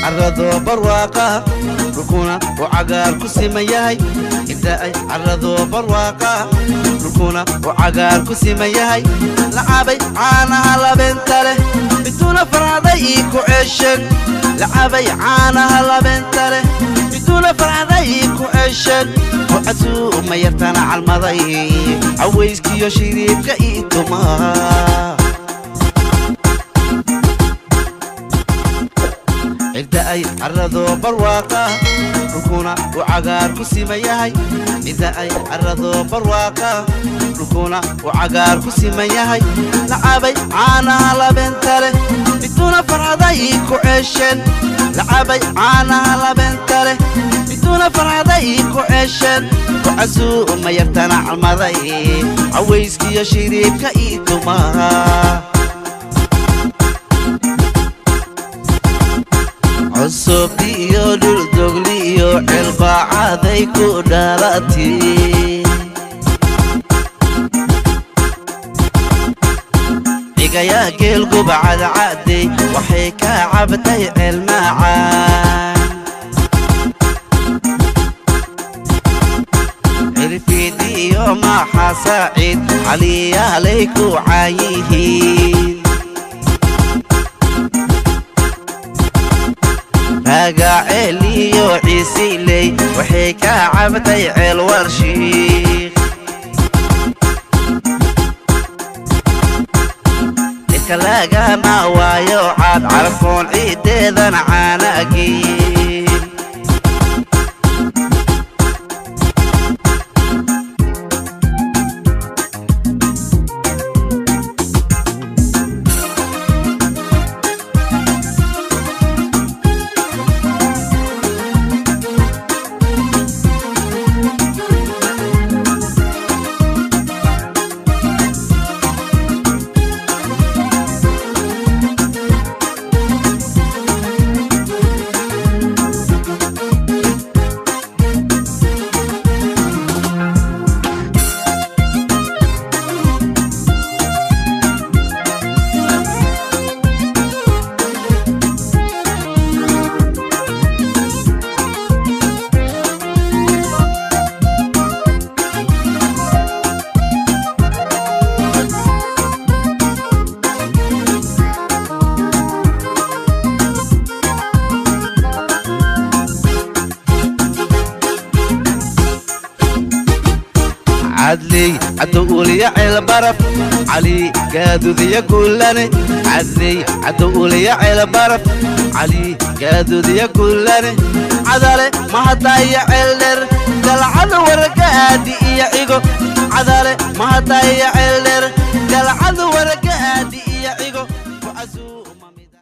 Carradoo barwaaqa, dhulkuna uu cagaar ku siman yahay. Cidda ay carradoo barwaaqa, dhulkuna uu cagaar ku siman yahay. Lacabay caanaha labeenta leh, bituuna farxaday ii ku ceesheen. Lacabay caanaha labeenta leh, bituuna farxaday ii ku ceesheen. Kucasuuma yartana calmaday, cawayskiyo shiriibka ii tumaa. Cidda ay carradoo barwaaqa, dhulkuna uu cagaar ku siman yahay. Cidda ay carradoo barwaaqa, dhulkuna uu cagaar ku siman yahay. Lacabay caanaha labeenta leh, bituuna farxaday ii ku ceesheen. Lacabay caanaha labeenta leh, bituuna farxaday ii ku ceesheen. Kucasuuma yartana calmaday, cawayskiyo shiriibka ii tumaa. Cusub iyo dhuldogli iyo cilbaacaday ku dhalati. Dhigayaa geelguba cadcadey, waxay ka cabtay ceelmacaan. Cirfiid iyo maxa saaciid caliyaalay ku caayihiin. Raagaceel iyo ciisiley waxay ka cabtay ceel warshiik. Ninka lagama waayo caad carafoon, ciiddeedana caanagiin. Cadley cadowuliya ceelbaraf, Cali gaadudiya guulane. Cadley cadowuliya ceelbaraf, Cali gaadudiya guulane. Cadale mahadaya ceeldheer, galcad wargaadi iyo cigo. Cadale mahadaya